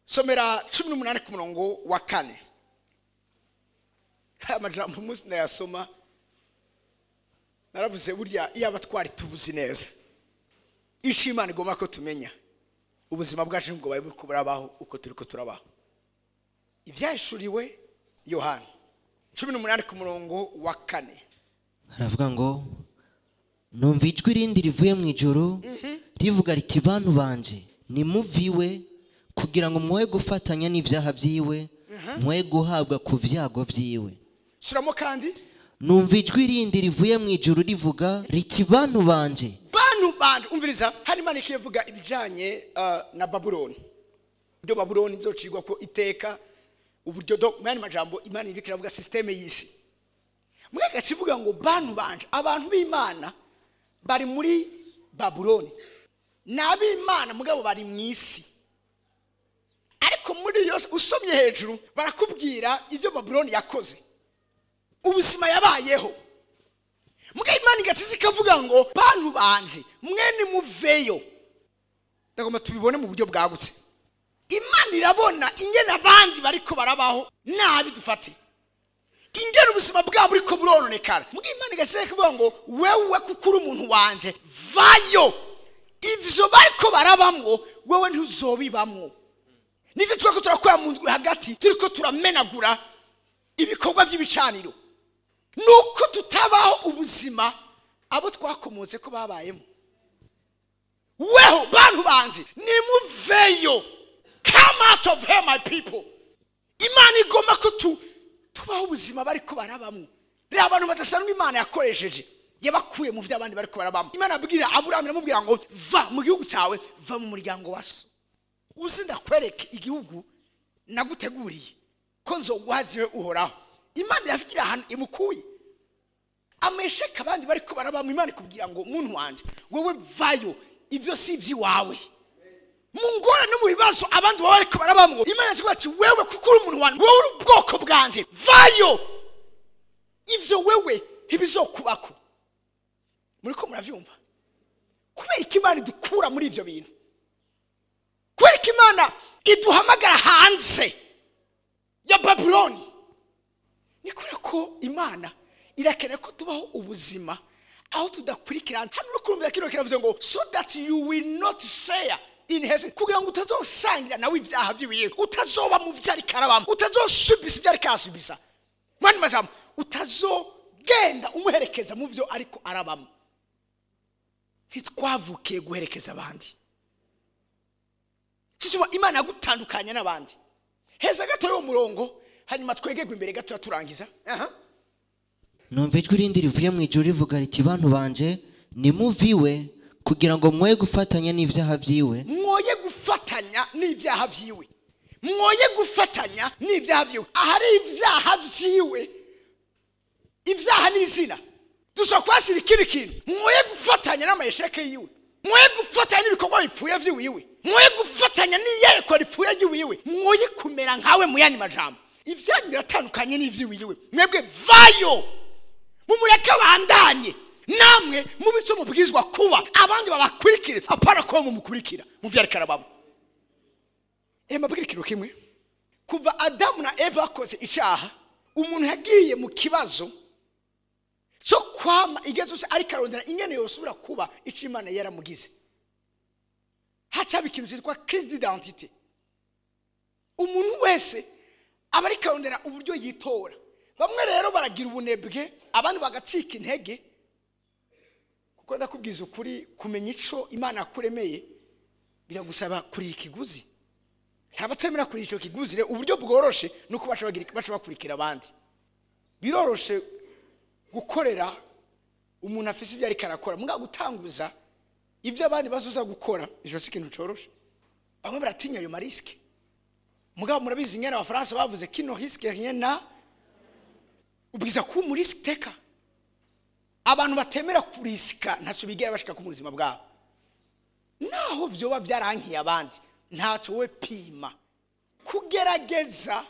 Somera 18 ku murongo wa 4. Amajambo umunsi ndayasoma naravuze burya iyo abatwari tubuzi neza ico Imana igomba ko tumenya, ubuzima bwacu nibwo bari buriko burabaho uko turiko turabaho. Ivyahishuriwe Yohana 18 ku murongo wa 4. Haravuga ngo numva ijwi rindi rivuye mu ijuru rivuga riti bantu banje nimuviwe kugira ngo mwoye gufatanya n'ivyaha vyiwe, mwoye guhabwa ku vyago vyiwe. Suramo kandi. Numva ijwi rindi rivuye mu ijuru rivuga riti bantu banje. Bantu banje, umviriza, hari Imana ikivuga ibijanye na Babuloni. Ibyo Babuloni izocigwa ko iteka uburyo do mwani majambo Imana ibikira iravuga systeme y'isi. Mwega sivuga ngo bantu banje, abantu b'Imana bari muri Babuloni. N'ab'Imana mugabo bari mu isi. Ariko muri yose usomye hejuru barakubwira ivyo Babuloni yakoze, ubuzima yabayeho. Mugabo Imana igatsiza ikavuga ngo bantu banje mwene muveyo. Ndagomba tubibone mu buryo bwagutse. Imana irabona ingene abandi bariko barabaho nabi dufate, ingene ubuzima bwabo buriko burononekara. Mugabo Imana igatsiza ikavuga ngo wewe kuko uri umuntu wanje vayo, ivyo bariko barabamwo wewe ntuzobibamwo. Nivyo twako turakora mu ndwi hagati turiko turamenagura ibikorwa vy'ibicaniro, nuko tutabaho ubuzima abo twakomotse ko babayemo. Weho bantu banje nimuveyo, come out of here my people. Imana igomba ko tubaho ubuzima bariko barabamwo. Rero abantu badasanzwe Imana yakoresheje yabakuye mu vyo abandi bariko barabamwo. Imana abwira Aburahamu iramubwira ngo va mu gihugu cyawe, va mu muryango wa so, uze ndakwereke igihugu naguteguriye ko nzoguhaziwe uhoraho. Imana iravugira ahantu imukuye. Amesheka abandi bariko barabamwo, Imana ikubwira ngo muntu wanje wewe vayo, ivyo si ivy'iwawe. Mu ngorane no mu bibazo abandi baba bariko barabamwo, Imana ivuga ati wewe kuko uri umuntu wanje, wewe uri ubwoko bwanje, vayo, ivyo wewe ntibizokubako. Muriko muravyumva? Kubera iki Imana idukura muri ivyo bintu? Kubera iki Imana iduhamagara hanze ya Babuloni? Ni kubera ko Imana irakeneye ko tubaho ubuzima aho tudakurikirana. Hano uri kurumva kino kiravuze ngo so that you will not share in his, kugira ngo utazosangira nawe ivyaha vyiwe, utazoba mu vyo ariko arabamwo, utazosubisa ivyo ariko arasubisa. Mwani majambo, utazogira Genda umuherekeza mu byo ariko arabamo. Ntitwavukiye guherekeza abandi. Kizuma Imana yagutandukanya n'abandi. Heza gato yo murongo, hanyuma twegegwe imbere gato turangiza. Numva ijwi rindi rivuye mu ijuru rivuga riti bantu banje nimuviwe kugira ngo mwoye gufatanya n'ibyaha byiwe. Mwoye gufatanya n'ibyaha byiwe. Mwoye gufatanya n'ibyaha byiwe. Ahari ibyaha byiwe, ibyaha ni izina. Dushobora kuhashyira ikindi kintu. Mwoye gufatanya n'amayesheke yiwe. Mwoye gufatanya n'ibikorwa bipfuye by'iwiwe. Mwoye gufatanya n'iyerekwa ripfuye ry'iwiwe. Mwoye kumera nkawe mu yandi majambo. Ibyanyu biratandukanye n'iby'iwiwe. Mwebwe vayo, mumureke bandanye. Namwe mubico mubwizwa kuba abandi babakurikire, apana ko mumukurikira mu vyarekana babo. Mabwira ikintu kimwe. Kuva Adamu na Eva bakoze icaha, umuntu yagiye mu kibazo cyo kwama igihe cyose ariko arondera ingene yosubira kuba ico Imana yaramugize. Hacaba ikintu cyitwa crise d'identité. Umuntu wese aba ariko arondera uburyo yitora. Bamwe rero baragira ubunebwe, abandi bagacika intege. Kuko ndakubwiza ukuri, kumenya ico Imana yakuremeye biragusaba kuri ikiguzi. Hari abatemera kuri ico kiguzi rero uburyo bworoshe nuko baca bakurikira abandi. Biroroshe gukorera umuntu afise ibyo ariko arakora, muga gutanguza ibyo abandi bazoza gukora, ico si ikintu coroshe. Bamwe baratinya ayo mariske. Mugabo murabizi ingene abafaransa bavuze qui ne risque rien n'a. Ubwiza ku muri risk taker. Abantu batemera kurisika ntaco bigera bashika ku buzima bwabo. Naho vyoba byarankiye abandi, ntaco we pima. Kugerageza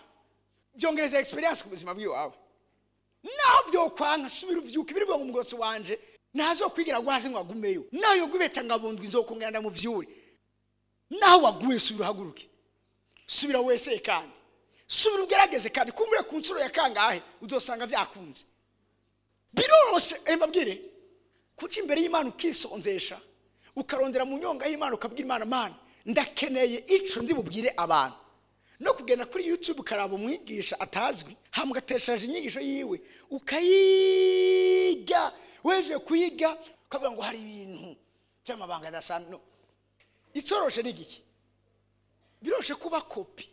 byongereza experience ku buzima bwiwawe. Naho vyokwanka subira uvyuka birivuga ngo umugotsi wanje nazo kwigira gwaze ngo agumeyo. Nayo gubeta ngabundwa inzokongera ndamuvyure. Naho waguye subira uhaguruke. Subira wese kandi. Subira ugerageze kandi kumbure ku nsuro ya kangahe uzosanga vyakunze. Biroroshe mbabwire kuca imbere y'Imana ukisonzesha, ukarondera mu nyonga y'Imana ukabwira Imana, Mana ndakeneye ico ndi bubwire abantu. No kugenda kuri YouTube ukaraba umwigisha atazwi, hama ugateshaje inyigisho yiwe ukayiga, weje kuyiga ukavuga ngo hari ibintu by'amabanga adasanzwe. No. Icoroshe ni giki? Biroshe kuba kopi.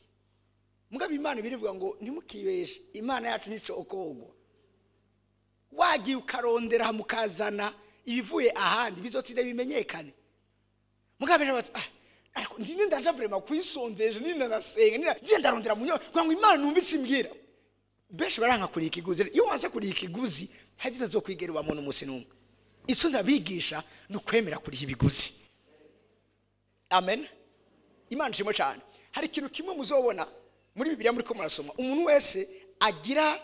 Mugabo Imana birivuga ngo ntimukibeshe, Imana yacu nico okogwa. Wagiye ukarondera mukazana ibivuye ahandi bizotinde bimenyekane. Mugabo bati ariko ndinde ndaje vraiment kwisonzeje, ndinde ndasenga, ndinde ndarondera munyo ngo Imana numva ikimbwira. Benshi baranka kuri ikiguzi. Iyo wanze kuri ikiguzi hari bizazokwigera ubamo n'umunsi n'umwe. Ico ndabigisha ni ukwemera kuri ibiguzi. Amen. Imana ishimwe cyane. Hari ikintu kimwe muzobona muri Bibiliya muri ko murasoma, umuntu wese agira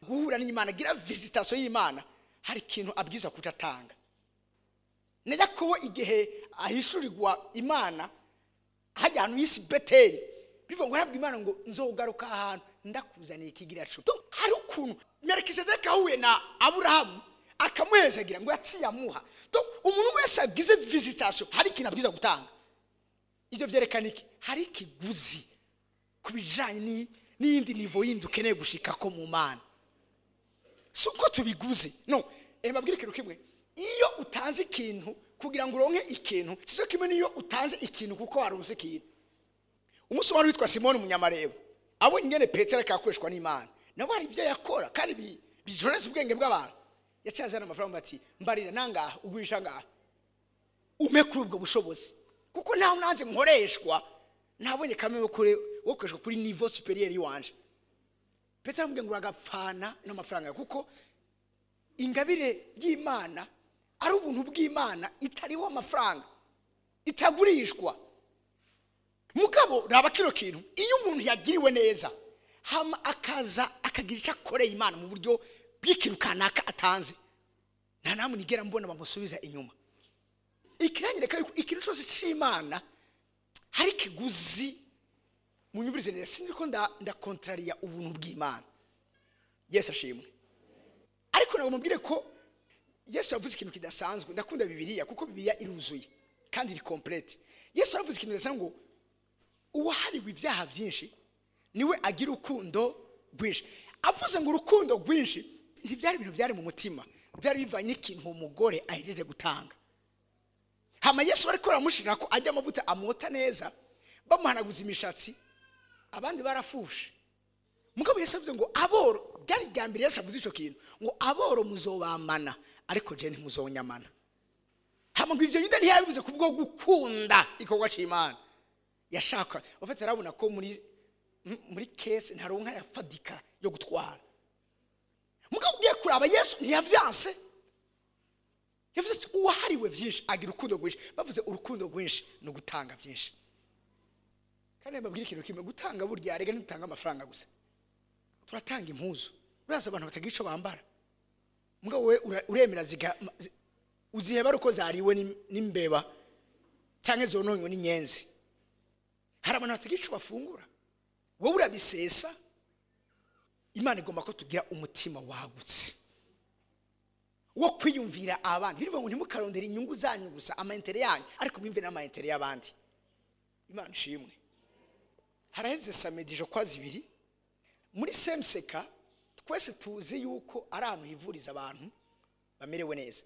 guhura n'Imana, agira visitation y'Imana, hari ikintu abwiza kutatanga. Na Yakobo igihe ahishurirwa Imana hajya ahantu yisi Beteli, bivuga ngo arabwa Imana ngo nzogaruka ahantu ndakuzaniye ikigira cyo. Hari ukuntu Melkisedeki ahuye na Aburahamu akamuhezagira ngo yaciye amuha. Umuntu wese agize visitation hari ikintu abwiza gutanga. Ivyo vyerekana iki? Hari ikiguzi kubijanye n'iyindi niveau yindi ukeneye gushika ko mu Mana. Si uko tubiguze. No, mbabwire ikintu kimwe. Iyo utanze ikintu kugira ngo uronke ikintu, sizo kimwe niyo utanze ikintu kuko waronse ikintu. Umunsi wari witwa Simoni umunyamarebo, abonye ingene Petero akakoreshwa n'Imana, nawe hari ivyo yakora kandi bijoreza ubwenge bw'abantu. Yaciye azana amafaranga ati mbarira nangaha ugurisha ngaha, ume kuri ubwo bushobozi, kuko naho nanze nkoreshwa nabonye kamwe wo koreshwa kuri niveau supérieur yiwanje. Petero aramubwira ngo uragapfana n'amafaranga, kuko ingabire y'Imana ari ubuntu bw'Imana itariho amafaranga, itagurishwa. Mugabo raba kino kintu, iyo umuntu yagiriwe neza hama akaza akagira icyo akoreye Imana mu buryo bw'ikintu kanaka atanze, nta namwe nigera mbona bamusubiza inyuma. Ikiranyereka yuko ikintu cyose c'Imana hari ikiguzi. Munyumvirize neza, sinzi ko ndakontrariya ubuntu bw'Imana. Yesu ashimwe. Ariko ntabwo mubwire ko Yesu yavuze ikintu kidasanzwe. Ndakunda Bibiliya kuko Bibiliya iruzuye kandi iri complete. Yesu yavuze ikintu kidasanzwe ngo uwahariwe ibyaha byinshi niwe agira urukundo rwinshi. Avuze ngo urukundo rwinshi Ntibyari ibintu byari mu mutima, byari bivanye n'ikintu umugore ahejeje gutanga. Hama Yesu ariko aramushira ko ajya amavuta amwota neza, bamuhanaguza imishatsi, abandi barafushe. Mugabo Yesu avuze ngo aboro, byari rya mbere Yesu avuze ico kintu, ngo aboro muzobamana ariko je ntimuzonyamana. Hama ngo ivyo Yuda ntiyabivuze kubwo gukunda ikorwa c'Imana. Yashaka, ufite arabona ko muri case ntaronka yafadika yo gutwara. Mugabo ugiye kuraba Yesu ntiyavyanse. Yavuze ati uwahariwe vyinshi agira urukundo rwinshi. Bavuze urukundo rwinshi no gutanga byinshi. Kandi mbabwira ikintu kimwe, gutanga burya arega ntitanga amafaranga gusa. Turatanga impuzu. Uraza abantu batagira ico bambara. Mugabo we uremera ziga uziheba uko zariwe n'imbeba canke zononywe n'inyenzi. Hari abantu batagira ico bafungura. Wowe urabisesa. Imana igomba ko tugira umutima wagutse wo kwiyumvira abandi. Bivuga ngo ntimukarondere inyungu zanyu gusa, amaintere yanyu, ariko mwimve n'amaintere y'abandi. Imana ishimwe. Haraheze samedi jo kwa zibiri muri Semseka, twese tuzi yuko ari ahantu hivuriza abantu bamerewe neza.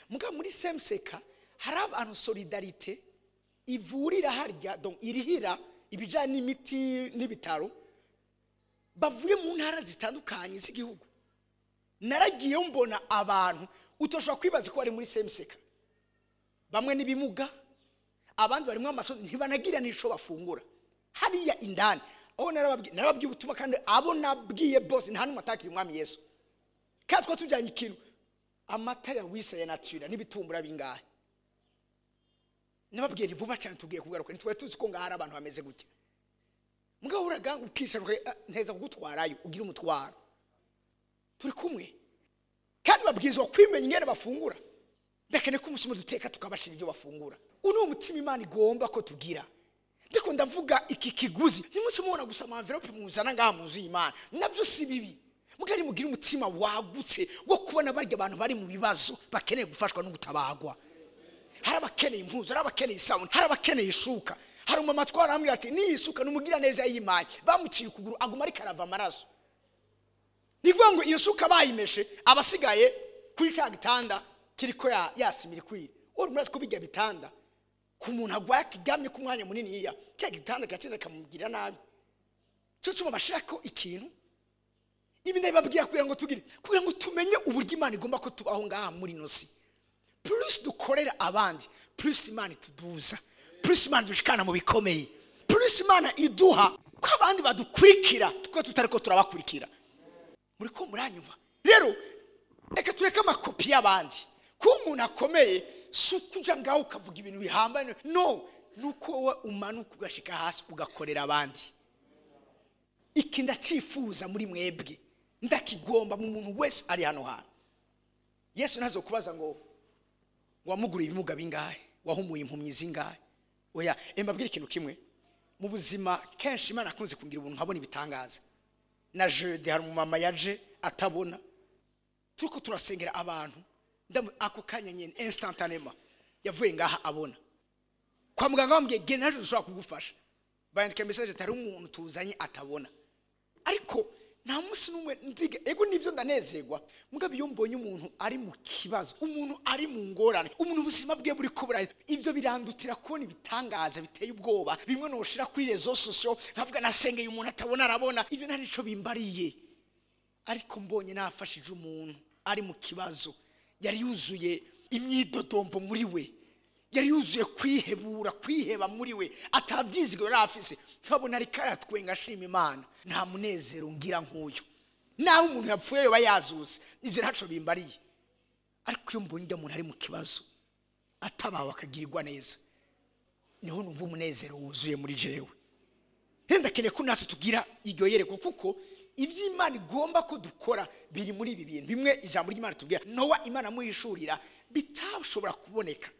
Muga muri Semseka hari abantu solidarité ivurira harya, donc irihira ibijanye n'imiti n'ibitaro, bavuye mu ntara zitandukanye z'igihugu. Naragiye mbona abantu utoshobora kwibaza ko bari muri Semseka. Bamwe n'ibimuga, abandi barimo amaso, ntibanagira n'ico bafungura. Hariya indani aho narababwiye ubutumwa, kandi abo nabwiye bose nta numwe atakira umwami Yesu. Kandi twa tujanye ikintu amata ya wisa ya natura n'ibitumbura bingahe. Nababwiye nti vuba cyane tugiye kugaruka, ntitwari tuzi ko ngaha hari abantu bameze gutya. Mugabo uraga ukisha nteza kugutwarayo ugira umutwaro. Turi kumwe. Kandi babwizwa kwimenya ingene bafungura. Ndakene ko umusimo duteka tukabashira ibyo bafungura. Uno umutima Imana igomba ko tugira. Ndiko ndavuga iki kiguzi. Ntimunsi mubona gusa ama envelope muzana ngaha muzu y'Imana. Navyo si bibi. Mugari mugira umutima wagutse wo kubona barya abantu bari mu bibazo bakeneye gufashwa no gutabagwa. Hari abakeneye impuzu, hari abakeneye isabune, hari abakeneye ishuka. Hari umama twara amwira ati ni isuka numugira neza y'Imana. Bamuciye ukuguru aguma ari karava amaraso. Nivuga ngo iyo suka bayimeshe abasigaye kuri ca gitanda kiriko yasimira kwira. Uri murazi ko bijya bitanda ku muntu agwaye akiryamye ku mwanya munini iya cya gitanda gatsinda kamubwira nabi. Cyo cuma bashirako ikintu. Ibi ndababwira kugira ngo tugire, kugira ngo tumenye uburyo Imana igomba ko tubaho ngaha muri nosi. Plus dukorera abandi, plus Imana ituduza, plus Imana dushikana mu bikomeye, plus Imana iduha ko abandi badukurikira tuko tutariko turabakurikira. Muri ko muranyumva? Rero reka tureke amakopi y'abandi. Ko umuntu akomeye sukuja ngaho ukavuga ibintu bihambaye, no nuko wowe umanuka ugashika hasi ugakorera abandi. Iki ndacifuza muri mwebwe, ndakigomba mu muntu wese ari hano hantu. Yesu ntazokubaza ngo wamuguriye ibimuga bingahe, wahumuye impumyi zingahe. Oya, mbabwire ikintu kimwe mu buzima. Kenshi Imana akunze kungira ubuntu nkabona ibitangaza. Na jeudi hari umumama yaje atabona, turiko turasengera abantu, ako kanya nyene instantanément yavuye ngaha abona. Kwa muganga bambwiye genda naje dushobora kugufasha, bandika message atari umuntu tuzanye atabona. Ariko nta munsi n'umwe ndiga ego nivyo ndanezerwa. Mugabo iyo mbonye umuntu ari mu kibazo, umuntu ari mu ngorane, umuntu ubuzima bwe buri kubura, ivyo birandutira kubona ibitangaza biteye ubwoba bimwe noshira kuri réseaux sociaux nkavuga nasengeye umuntu atabona arabona. Ivyo nta nico bimbariye. Ariko mbonye nafashije umuntu ari mu kibazo, yari yuzuye imyidodombo muri we, yari yuzuye kwihebura, kwiheba muri we, atabyizigo yari afise, nkabona ariko aratwenga ashima Imana, nta munezero ngira nk'uyu. Naho umuntu yapfuye yoba yazuse, ivyo ntaco bimbariye. Ariko iyo mbonye umuntu ari mu kibazo atabawe akagirirwa neza, niho numva umunezero wuzuye muri jewe. Rero ndakeneye ko natwe tugira iryo yerekwa, kuko ivyo Imana igomba ko dukora biri muri ibi bintu bimwe. Ijambo ry'Imana tubwira Nowa, Imana amuhishurira bitashobora kuboneka.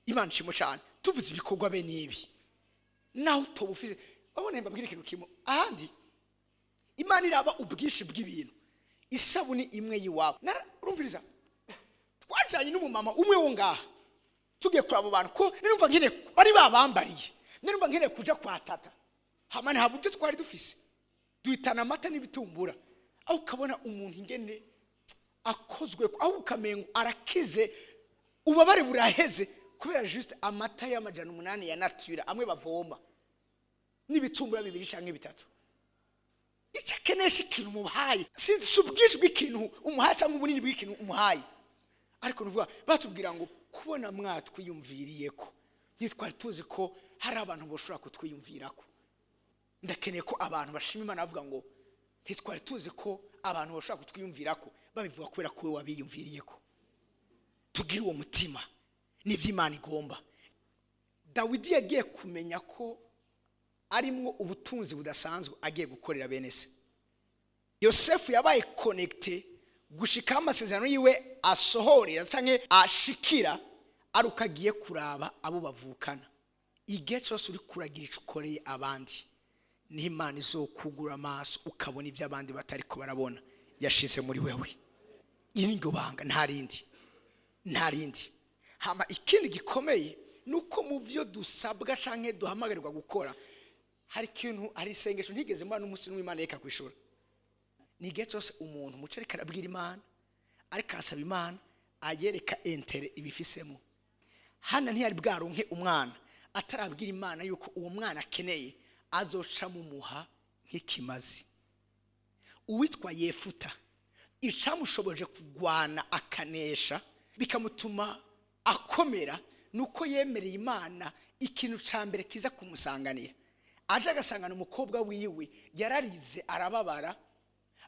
Imana ishimwe cyane. Tuvuze ibikorwa be nibi, naho utoba ufise. Babone mbabwire ikintu kimwe, ahandi Imana iraba ubwinshi bw'ibintu, isabuni imwe yiwabo. Urumviriza, twajanye n'umumama umwe wo ngaha tugiye kuri abo bantu, ko narumva nkene bari babambariye, narumva nkene kuja kwa tata hama nta buryo twari dufise, duhitana amata n'ibitumbura. Aho ukabona umuntu ingene akozwe aho ukamengo arakize, ubabare buraheze kubera juste amata y'800 ya nature amwe bavoma n'ibitumbura 2 canke 3. Icyo akeneye ikintu umuhaye, sinzi ubwinshi bw'ikintu umuhaye cyangwa ubunini bw'ikintu umuhaye, ariko nuvuga batubwira ngo kubona mwatwiyumviriye ko ntitwari tuzi ko hari abantu boshobora kutwiyumvirako. Ndakeneye ko abantu bashima Imana bavuga ngo ntitwari tuzi ko abantu bashobora kutwiyumvirako, babivuga kubera ko we wabiyumviriye ko. Tugire uwo mutima nivyo Imana igomba. Dawidi yagiye kumenya ko arimwo ubutunzi budasanzwe agiye gukorera bene se. Yosefu yabaye connecté gushika amasezerano yiwe asohorera canke ashikira aruka agiye kuraba abo bavukana. Igihe cyose uri kuragira ico ukoreye abandi, niho Imana izokugura amaso ukabona ivyo abandi batariko barabona yashize muri wewe. Iri niryo banga, nta rindi, nta rindi. Hama ikindi gikomeye nuko mu vyo dusabwa canke duhamagarirwa gukora hari ikintu, hari isengesho ntigeze mbona n'umunsi n'Imana yeka kwishura. Ni igihe cyose umuntu muco ariko arabwira Imana, ariko arasaba Imana ayereka intérêt ibifisemo. Hana ntiyari bwaronke umwana atarabwira Imana yuko uwo mwana akeneye azoca mumuha nk'ikimazi. Uwitwa Yefuta icamushoboje kugwana akanesha bikamutuma akomera nuko yemereye Imana ikintu ca mbere kiza kumusanganira. Aje agasangana umukobwa wiwe yararize arababara,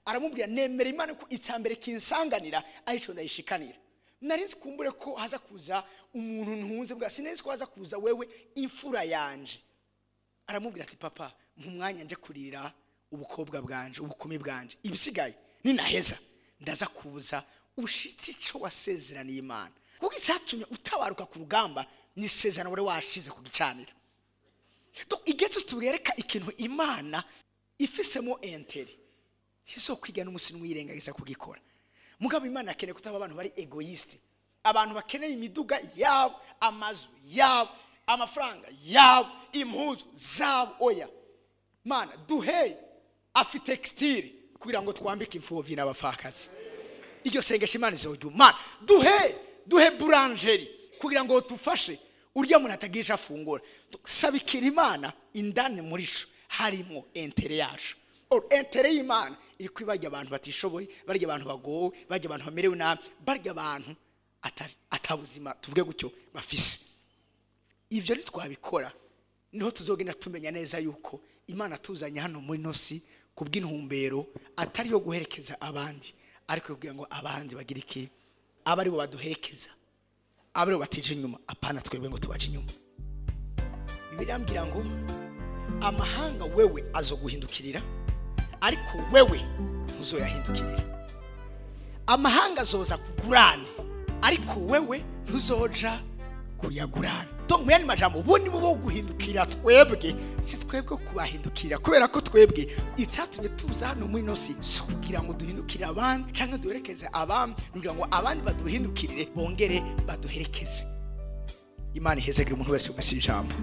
aramubwira nemera Imana ko icambere kinsanganira arico ndayishikanira. Nari nzi kumbure ko haza kuza umuntu ntunze bwa, sinari nzi ko haza kuza wewe imfura yanje. Aramubwira ati papa mu mwanya nje kurira ubukobwa bwanje, ubukumi bwanje, ibisigaye ninaheza ndaza kuza ushitse ico wasezeraniye Imana. Kuko icyatumye utabaruka ku rugamba ni isezerano wari washize ku gicaniro. Donc igihe cyose tubereka ikintu Imana ifisemo intérêt, sizokwiga n'umunsi n'umwirengagiza kugikora. Mugabo Imana akeneye kutaba abantu bari égoïste, abantu bakeneye imiduga yabo, amazu yabo, amafaranga yabo, impuzu zabo. Oya Mana duhe afite textile kugira ngo twambike imfuvyi n'abapfakazi. Iryo sengesho Imana izojya. Mana duhe boulangerie kugira ngo tufashe urya muntu atagira afungura. Sabikira Imana indani muri co harimo intérêt yacu. Or intérêt y'Imana iri kuri barya abantu batishoboye, barya abantu bagowe, barya abantu bamerewe nabi, barya abantu atari atabuzima tuvuge gutyo bafise. Ivyo ntitwabikora niho tuzogenda tumenya neza yuko Imana tuzanye hano muri nosi kubw'intumbero atari yo guherekeza abandi, ariko kugira ngo abandi bagire iki, abe aribo baduherekeza, abe aribo batije inyuma, apana twebwe ngo tubaje inyuma. Bibiliya irambwira ngo amahanga wewe azoguhindukirira, ariko wewe ntuzoyahindukirira. Amahanga azoza kugurana, ariko wewe ntuzoja kuyagurana. Donc mu yandi majambo, bo nibo bo guhindukira twebwe, si twebwe kubahindukira, kubera ko twebwe icyatumye tuza hano muri ino si si kugira ngo duhindukire abandi canke duherekeze abandi, kugira ngo abandi baduhindukirire bongere baduherekeze. Imana ihezagire umuntu wese wese ijambo.